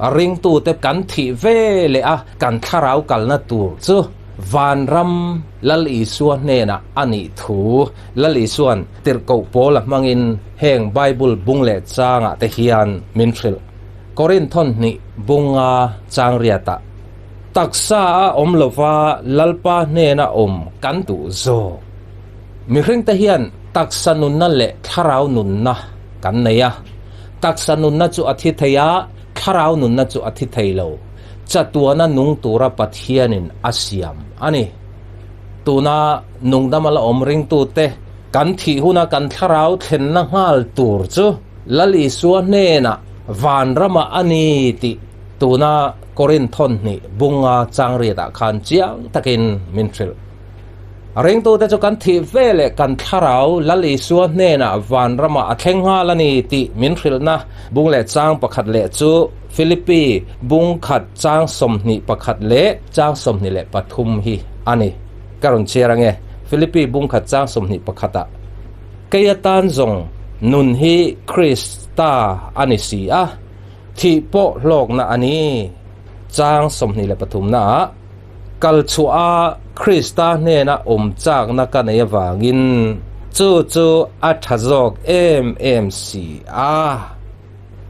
Ringtute kan thih ve leh a kan thlarau kalna tur chu vanram Lal Isua hnenah a nih thu Lal Isua'n tirhkoh Paula hmangin heng Bible bung leh changah te hian min hrilh. Korinthon hnih bunga chang riatah taksa a awm lova Lalpa hnena awm kan duh zawk. Mihringte hian taksa nunna leh thlarau nunna kan nei a. Taksa nunna chu a thi thei a, thlarau nunna chu a thi thei lo. Chatuana nung tura Pathianin a siam a ni. Tuna nungdama la awm ringtute kan thih huna kan thlarau thlenna nghal tur chu Lal Isua hnenah vanramah a ni tih tuna Korinthon hnih bunga changriatah khan chiang takin min hrilh. Ringtute chu kan thih ve leh kan thlarau Lal Isua hnenah vanramah a thleng nghal a ni tih min hrilhna bung leh chang pakhat leh chu Philippi bung khat chang 21 leh chang 23 hi a ni. Ka rawn chhiar ange, Philippi bung khat chang 21 ah, Kei atan zawng nun hi Krista a ni si a, thih pawh hlawkna a ni. Chang 23 naah, Kal chhuah a Krista hnena awm chakna ka nei avangin chu chu a tha zawk em em si a.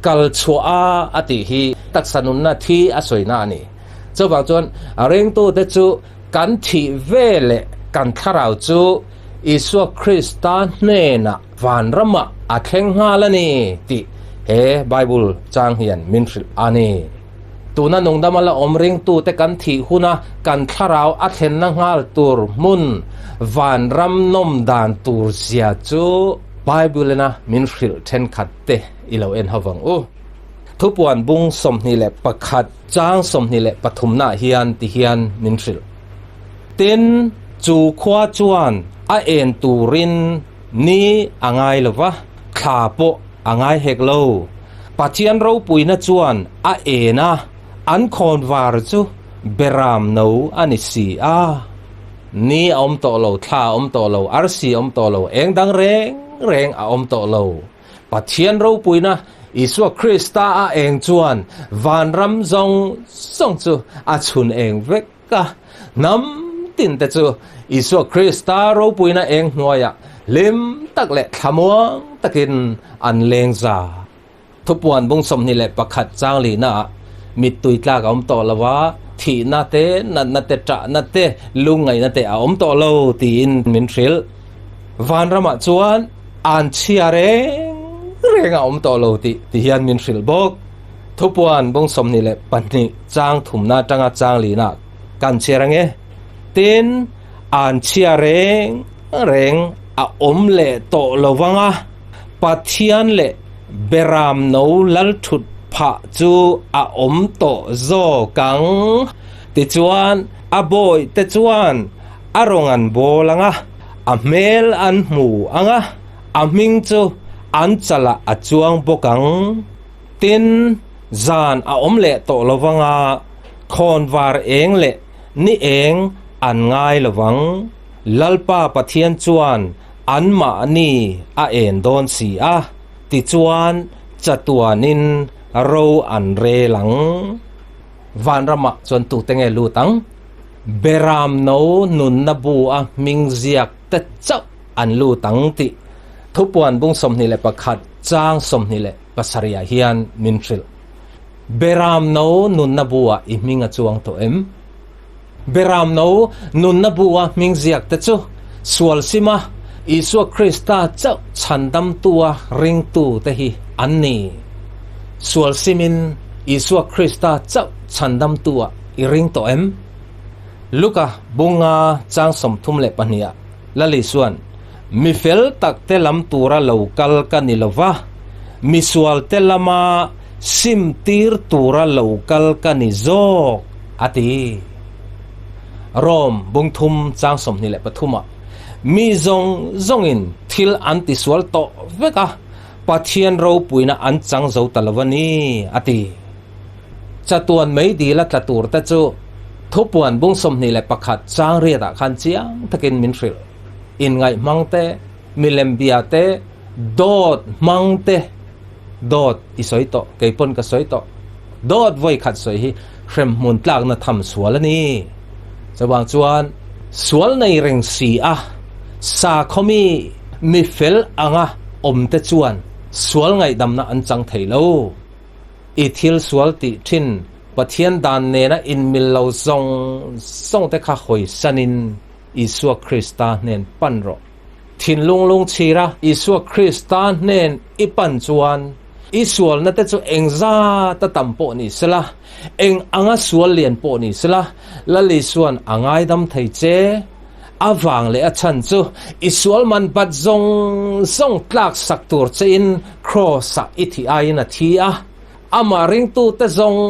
Kal chhuah a a tih hi taksa nunna thi a sawina a ni. Chuvang chuan ringtute chu kan thih ve leh kan thlarau chu Isua Krista hnenah vanramah a thleng nghal a ni tih he Bible chang hian min hrilh a ni. Tuna nungdama la awm ringtute kan thih huna kan thlarau a thlenna nghal tur hmun vanram nawm dan tur zia chu Bible-ina min hrilh thenkhat te i lo en ho vang u. Thupuan bung 21 chang 23 nah hian ti hian min hrilh. Tin, chu khua chuan a en turin ni a ngai lo va, thla pawh a ngai hek lo. Pathian ropuina chuan a en a, an khawnvar chu beram no a ni si a. Ni a awm tawh lo, thla a awm tawh lo, arsi a awm tawh lo, eng dang reng reng a awm tawh lo. Pathian ropuina Isua Krista a eng chuan vanram zawng zawng chu a chhun eng vek a. Hnam tin te chu Isua Krista ropuina eng hnuaiah hlim tak leh thlamuang takin an leng za. Thupuan bung 21 chang lihnaah mittui tlak a awm tawh lo a, thihna te, natna te, ṭahna te, lungngaihna te a awm tawh lo tiin min hrilh. Vanramah chuan an chhia reng reng a awm tawh lo tih ti hian min hrilh bawk. Thupuan bung 22 chang thumna atanga chang lihnaah kan chhiar ange. Tin, an chhia reng reng a awm leh tawh lo vang a, Pathian leh Beram no lal thut phah chu a awm tawh zawk ang. Tichuan, a bawihte chuan a rawng an bawl ang a, a hmel an hmu ang a, a hming chu an chalah a chuang bawk ang. Tin, zan a awm leh tawh lo vang a, khawnvar eng leh ni eng an ngai lo vang. Lalpa Pathian chuan anmahni a en dawn si a, tichuan chatuanin ro an rel ang. Vanramah chuan tute nge lut ang? Beram no nunna bu a hming ziak te chauh an lut ang tih Thupuan bung 21 chang 27 ah hian min hrilh. Beram no nunna bu ah i hming a chuang tawh em? Beram no nunna bu a hming ziak te chu sual sima Isua Krista chauh chhandamtua ringtu te hi an ni. Sual simin Isua Krista chauh chhandamtua i ring tawh em? Luka bunga chang 32 ah Lal Isua'n, Mi fel tak te lam tura lo kal ka ni lo va, mi sual te lama sim tir tura lo kal ka ni zawk, a ti. Rom bung thum chang 23 ah, Mi zawng zawngin thil an tisual tawh vek a, Pathian ropuina an chang zo ta lo a ni, a ti. Chatuan mei dila tla tur te chu Thupuan bung 21 chang riatah khan chiang takin min hrilh. Inngaih hmang te, milem bia te, dawt hmang te, dawt i sawi tawh, kei pawn ka sawi tawh. Dawt vawi khat sawi hi hremhmun tlakna tham sual a ni. Chuvang chuan sual nei reng si a, sakhawmi mi fel anga awmte chuan sual ngaihdamna an chang thei lo. I thil sual tih thin Pathian dan nena inmil lo zawng zawng te kha hawisanin Isua Krista hnen pan rawh. Thinlung lungchhira Isua Krista hnen i pan chuan i sualna te chu eng zat a tam pawh ni sela, eng anga sual lian pawh ni sela, Lal Isua'n a ngaidam thei che. A vang leh a chhan chu i sual man bat zawng zawng tlak sak tur chein Kraws-ah i thih aiin a thi a, amah ringtute zawng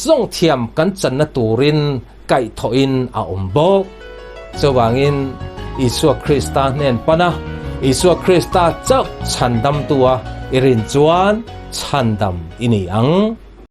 zawng thiam kan channa turin kaihthawhin a awm bawk. Chuvangin Isua Krista hnen pan a, Isua Krista chauh chhandamtua i rin chuan chhandam i ni ang.